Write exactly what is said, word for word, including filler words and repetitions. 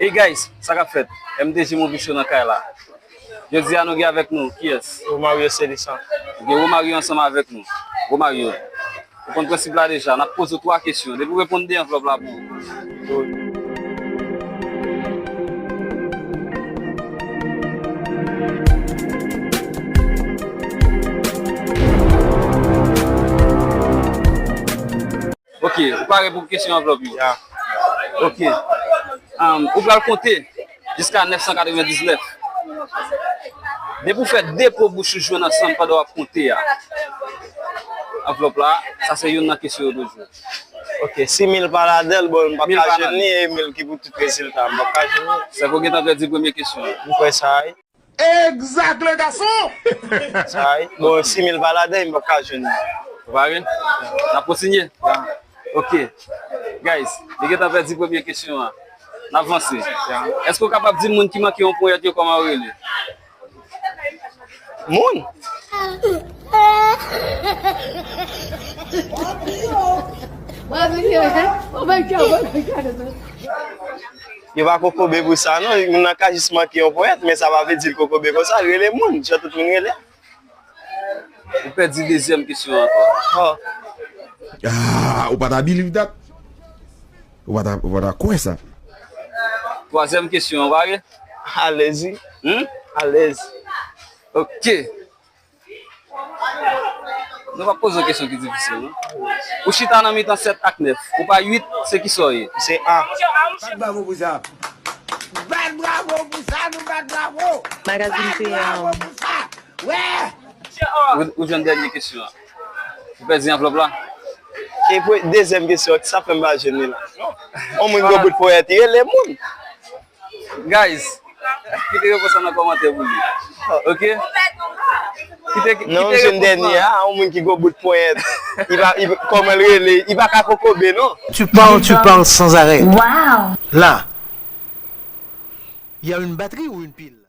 Hey guys, sa k ap fèt? M D G Movie Show nan kay la. Jodi a nou gen avèk nou, kiyès? Romario Célisant. Gen Romario ansanm avèk nou. Romario, ou konn prensip la deja, n ap poze w twa kesyon. Depi w reponn de, anvlòp la pou ou. Ok, ou pare pou kesyon anvlòp yo? Ya. Ok. Um, ou pral konte jiska nèf san katrevendiznèf. Depi w fè de po bouch ou jwenn ansanm pandan w ap konte a. Anvlòp la, sa se youn nan kesyon yo toujou. Ok, si mil pa ladan l, bon, m p ap ka jwenn li, e mil ki pou tout rezilta, m p ap ka jwenn li. Sèke w gentan pèdi premye kesyon an. M kwè sa, wi. Exact, le garçon! Sa, wi. Bon, si mil pa ladan, m p ap ka jwenn li. Ou pare? N ap kontinye? Ok. Guys, li gentan pèdi premye kesyon an. N ap vanse. Èske w kapab di m moun ki manke yon ponyèt yo kòman yo rele? Moun? Yo pa kokobe pou sa non, moun nan ka jis manke yon ponyèt, men sa pa vle di l kokobe konsa, l rele moun, jan tout moun rele. Ou pèdi dezyèm kesyon an ankò. Ah, ou pa ta believe that. Ou pa ta, ou pa ta kwè sa. Twazyèm kesyon an, ou pare? Alèz wi. Hmm? Alèz. Ok. Nou va poze yon kesyon ki difisil, non? Ou chita nan mitan sèt ak nèf. Ou pa uit, se kisa w ye? Se A. Bat bravo pou sa. Bat bravo pou sa, nou bat bravo. Magazin Kreyòl. Ou, ou jwenn dènye kesyon an. Ou pèdi anvlòp la? E pou dezyèm kesyon, sa fè m pa jwenn li la? On moun gwo bout ponyèt, li rele moun. Guys, kite repons lan nan kòmantè pou li. Ok? Kite, kite repons lan. Non, m jwenn dènye a, on moun ki gwo bout ponyèt. Li pa, li, kòman l rele? Li pa ka kokobe, non. Tu parles, tu parles sans arrêt. Wow. Là, il y a une batterie ou une pile?